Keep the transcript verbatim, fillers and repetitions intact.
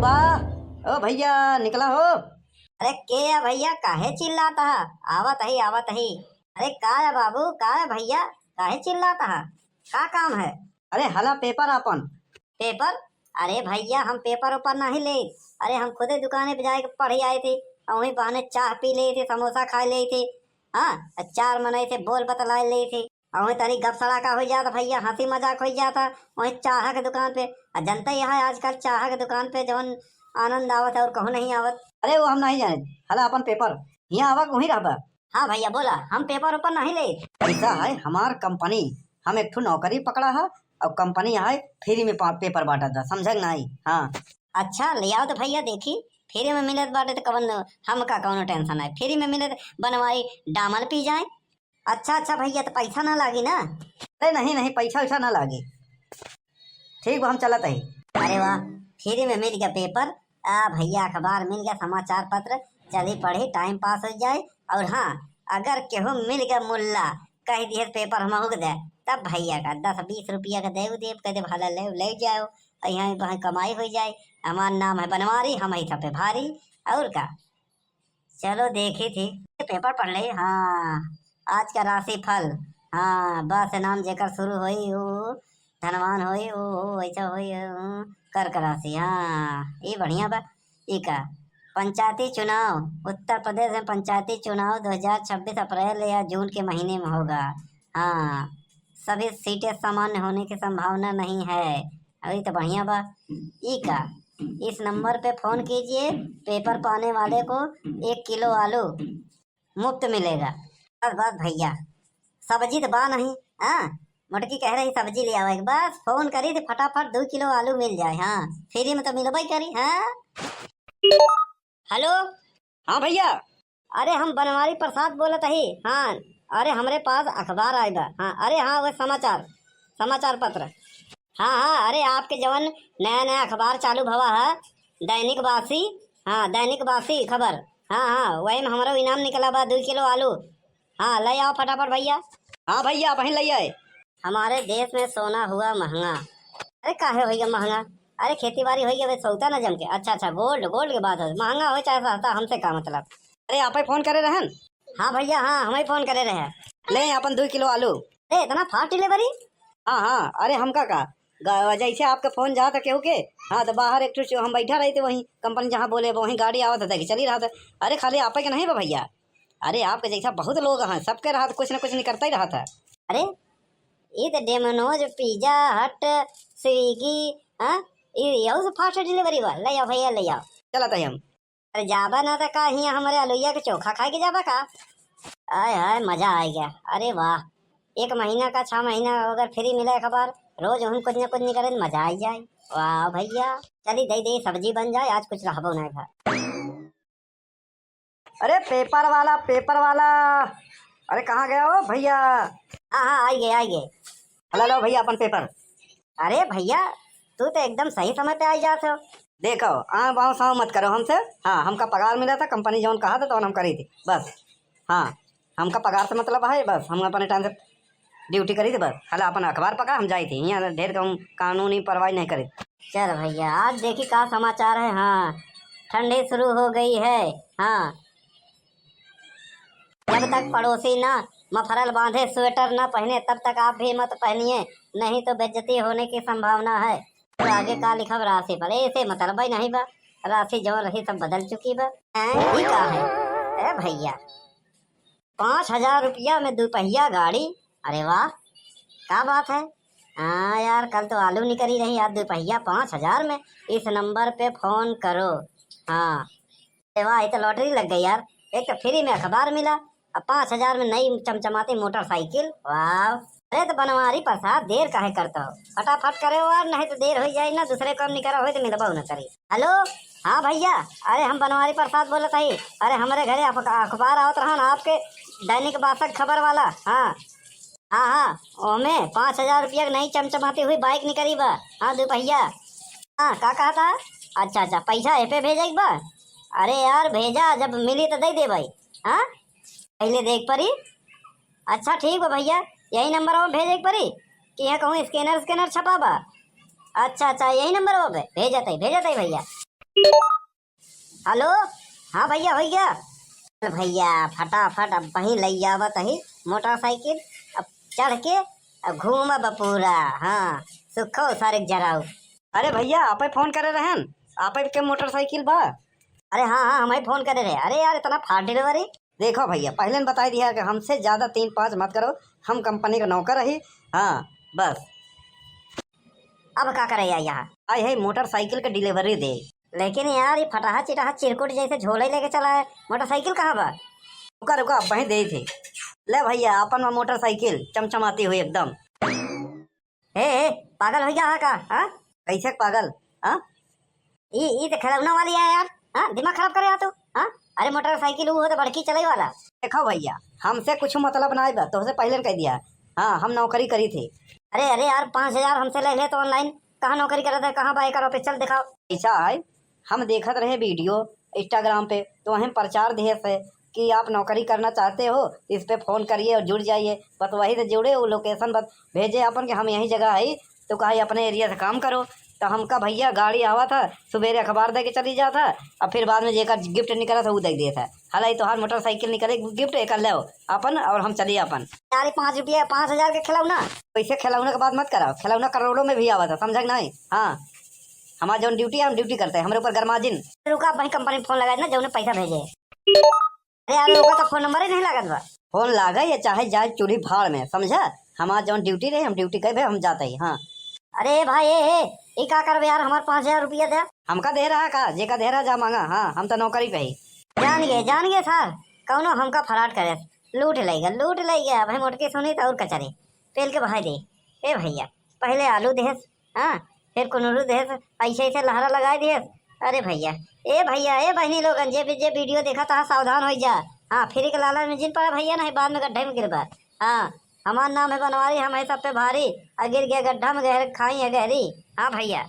वाह, ओ भइया, निकला हो। अरे के है भइया, काहे चिल्लात ह? आवत ही, आवत ही। अरे का है बाबू, का है भइया, काहे चिल्लात ह? का काम है? अरे हला पेपर आपन। पेपर? अरे भइया, हम पेपर ओपर नाहीं लेइत। अरे हम खुदे दुकाने पे जाइके पढ़ि आइत ही, अउर वहीं बहाने चाह पी लेइत ही, समोसा खाइ लेइत ही। हाँ, चार मनई से बोल बतलाइ लेइत ही। अउर वहीं तनी गप सड़ाका होइ जात भइया, हँसी मजाक होइ जात, वहीं चाह के दुकान पे। आ जनते ही है आजकल चाह के दुकान पे जउन आनंद आवत है अउर कहूँ नहीं आवत। अरे वो हम नहीं जाने, हला आपन पेपर, हियाँ आवा कि वहीं रहबा? हाँ भइया बोला, हम पेपर ओपर नहीं लेइत। अइसा है हमार कंपनी, हम एक ठो नौकरी पकड़ा है अउर कंपनी है free में पा-, पेपर बाँटत बा, समझे कि नाहीं? हाँ। अच्छा, ले आओ तो भइया देखी, free में मिलत बाटे तो कवन, हमका कौनो tension है, free में मिलत बनवाई, डामल पी जाए। अच्छा, अच्छा भइया, तो पैसा ना लागी ना? अरे नहीं, नहीं, पैसा वैसा ना लागी। ठीक बा, हम चलत ही। अरे वाह, free में मिल गया पेपर। आ भइया, अखबार मिल गया, समाचार पत्र, चली पढ़ी, time pass होइ जाए। अउर हाँ, अगर केहू मिल गया मुल्ला, कहि दिहे पेपर हम हुक दे, तब भइया का दस बीस रुपया का देउ देब, कहि देब भला लेउ, लेइ जाओ, अउर यहाँ वहाँ कमाई होइ जाए। हमार नाम है बनवारी, हम ही सब पे भारी, अउर का। चलो देखी थी, ये पेपर पढ़ ले। हाँ, आज का राशि फल। हाँ, ब से नाम जेकर शुरू होई, ऊ धनवान होई, ऊ, ऊ ऐसा होई, ऊ कर्क राशि। हाँ, ये बढ़िया बा। ई का, पंचायती चुनाव, उत्तर प्रदेश में पंचायती चुनाव दो हज़ार छब्बीस अप्रैल या जून के महीने में होगा। हाँ, सभी सीटें सामान्य होने की संभावना नहीं है। अरे, तो बढ़िया बा। ई का, इस नंबर पे फोन कीजिए, पेपर पाने वाले को एक किलो आलू मुफ्त मिलेगा। बस, बस भइया, सब्जी तो बा नहीं, हाँ, मोटकी कह रही सब्जी ले आवे के, बस फोन करी तो फटाफट दो किलो आलू मिल जाए, हाँ, free में तो मिलबे करी, हाँ। हेलो। हाँ भइया। अरे, हम बनवारी प्रसाद बोलत ही। हाँ, अरे, हमरे पास अखबार आइल बा। हाँ, अरे हाँ, वो समाचार, समाचार पत्र। हाँ, हाँ, अरे, आपके जवन नया, नया अखबार चालू भवा है, दैनिक वासी। हाँ, दैनिक वासी खबर। हाँ, हाँ, वही में हमरो इनाम निकला बा, दो किलो आलू। हाँ, ले आओ फटाफट भइया। हाँ भइया, अबहीं ले आए। हमारे देश में सोना हुआ महंगा। अरे काहे होइगा महंगा? अरे खेती बारी होइगा, अबे सौता ना जम के। अच्छा, अच्छा, gold, gold के बात है, महंगा हो चाहे सस्ता, हमसे का मतलब। अरे आपे फोन करे रहन? हाँ भइया, हाँ, हमही फोन करे रहे। ले अपन दुइ किलो आलू। अरे इतना fast delivery? हाँ, हाँ, अरे हमका का, ग-, जैसे आपके फोन जात केहू के, हाँ, तो बाहर एक ठो हम बैठा रही थे वहीं कंपनी जहाँ बोले, वहीं गाड़ी आवत है, चली रहा था। अरे खाली आपे के नहीं बा भइया, अरे आपके जैसा बहुत लोग हैं, सबके रहत कुछ न कुछ निकरता ही रहत है। अरे ई तो Domino's, Pizza Hut, Swiggy, हाँ, ई यहू से fast delivery बा। ले आओ भइया, ले आओ। चलत है हम। अरे जाबा ना तो का हियाँ हमरे अलुइया के चोखा खाए के जाबा का? आय हाय, मजा आ गया। अरे वाह, एक महीना का, छह महीना अगर free मिले अखबार, रोज हम कुछ न कुछ निकरे, मजा आ जाए। वाह भइया, चली दे दे, सब्जी बन जाए, आज कुछ रहबो नहीं घर। अरे पेपर वाला, पेपर वाला, अरे कहाँ गया हो भइया? हाँ, हाँ, आई गए, आई गए। हला लो भइया अपन पेपर। अरे भइया, तू तो एकदम सही समय पे आई जात हो। देखो, आँव बाँव साँव मत करो हमसे। हाँ, हमका पगार मिला था, कंपनी जौन कहा था तौन हम करी थी, बस। हाँ, हमका पगार से मतलब है, बस हम अपने time से duty करी थी बस। हला अपन अखबार पकड़ा, हम जाई थी। यहाँ ढेर कम कानूनी परवाही नहीं करी। चल भइया, आज देखी का समाचार है। हाँ, ठंडी शुरू हो गई है। हाँ, जब तक पड़ोसी ना मफरल बांधे, स्वेटर ना पहने, तब तक आप भी मत पहनिए, नहीं तो बेइज्जती होने की संभावना है। और आगे का लिखब राशि पर, ऐसे मतलब ही नहीं बा, राशि जौन रही सब बदल चुकी बा। हैं, ई का है? ए भइया, पाँच हजार रुपया में दुपहिया गाड़ी। अरे वाह, का बात है। हाँ यार, कल तो आलू निकरी रही, आज दुपहिया पाँच हजार में। इस नंबर पे फोन करो। हाँ, अरे वाह, ये तो lottery लग गई यार। एक तो free में अखबार मिला, अब पाँच हजार में नई चमचमाती मोटरसाइकिल। वाह, अरे तो बनवारी प्रसाद, देर काहे करता हो? फटाफट करे यार, नहीं तो देर हो जाए ना, दूसरे काम निकरा हो तो मिलबो न करी। हेलो, हाँ भइया, अरे हम बनवारी प्रसाद बोलत हई। अरे हमरे घरे अख-, अखबार आवत रहन आपके, दैनिक भास्कर खबर वाला। हाँ, हाँ, हाँ, ओमे पाँच हजार रुपया के नई चमचमाती हुई bike निकली बा। हाँ, दुपहिया। हाँ, का कहता? अच्छा, अच्छा, पैसा ए पे भेजे के बा? अरे यार, भेजा, जब मिली तो दे दे भाई। हाँ, पहले देख परी। अच्छा ठीक बा भइया, यही नंबर पर भेजे के परी कि यहाँ कहूँ scanner, scanner छपा बा? अच्छा, अच्छा, यही नंबर पर भेजत है, भेजत है भइया। हेलो, हाँ भइया, होइ गया। अरे भइया, फटाफट अब वहीं लइ आवत ही मोटरसाइकिल, अब चढ़ के अब घूमब पूरा। हाँ, सुखो सारे जराऊ। अरे भइया, आपे फोन करे रहन, आपे के मोटरसाइकिल बा? अरे हाँ, हाँ, हमही फोन करे रहे। अरे यार, इतना fast delivery। देखो भइया, पहिले न बताइ दिया कि हमसे ज्यादा तीन पाँच मत करो, हम कंपनी का नौकर रही। हाँ, बस। अब का करे या यहाँ? आए है मोटरसाइकिल के delivery दे। लेकिन यार, ये फटाहा चिटाहा चिरकुट जैसे झोले लेके चला है, मोटरसाइकिल कहाँ बा? रुका, रुका, अब वहीं दे थे। ले भइया, अपन मोटरसाइकिल चमचमाती हुई एकदम। ए, ए, पागल होइ गया है का? हाँ? कैसे पागल? हाँ? ई, ई तो खिलौना वाली है यार। हाँ, दिमाग खराब करे है तू। हाँ, अरे मोटरसाइकिल वो हो तो बड़की चलई वाला। देखो भइया, हमसे कुछ मतलब ना बा, तोहसे पहिले न कह दिया। हाँ, हम नौकरी करी थी। अरे, अरे यार, पाँच हजार हमसे ले ले तो online, कहाँ नौकरी करत है, कहाँ बा एकर office, चल दिखाओ। ऐसा है, हम देखत रहे video Instagram पे, तो वहीं प्रचार दिए से कि आप नौकरी करना चाहते हो, इस पे फोन करिए और जुड़ जाइए। बस वही से जुड़े, वो location बस भेजे अपन कि हम यही जगह है, तो कहा, "ये अपने area से काम करो।" तो हमका भइया गाड़ी आवा था, सुबेरे अखबार दे के चली जात है, और फिर बाद में जेकर gift निकला था, वो दे दिया था। हालांकि तोहार मोटरसाइकिल निकले gift, एकर ले अपन और हम चली अपन। अरे पाँच रुपया, पाँच हजार के खिलौना। वैसे खिलौना के बात मत करा, खिलौना करोड़ों में भी आवा था, समझा कि नहीं? हाँ, हमार जौन duty है, हम duty करते हैं, हमरे ऊपर गरमा जिन। रुका, वहीं कंपनी फोन लगा देना, जौने पैसा भेजे। अरे यार, ओकर तो फोन नंबर ही नहीं लागत बा। फोन लागे या चाहे जाए चूल्ही भाड़ में, समझा? हमार जौन duty रहे, हम duty करबे, हम जाते ही। हाँ। अरे भाई, ए, ए, ई का करबे यार, हमार पाँच हजार रुपया दे। हमका दे रहा का? जेका दे रहा, जा मांगा। हाँ, हम तो नौकरी पे ही। जान गए, जान गए सर, कौनो हमका fraud करे, लूट लेगा, लूट लेगा। भाई मोटकी सुनी तो और कचरे पेल के बहाई दे। ए भइया, पहिले आलू देहस, हाँ, फिर कुनरू देहस, ऐसे ऐसे लहरा लगाई देहस। अरे भइया, ए भइया, ए बहनी लोगन, जे भी, जे video देखत हा, सावधान होइ जा। हाँ, free के लालच में जिन पड़ा भइया, नहीं बाद में गड्ढे में गिरबा। हाँ, हमार नाम है बनवारी, हम है सब पे भारी, आ गिर गया गड्ढा में गहर खाई है गहरी। हाँ भइया।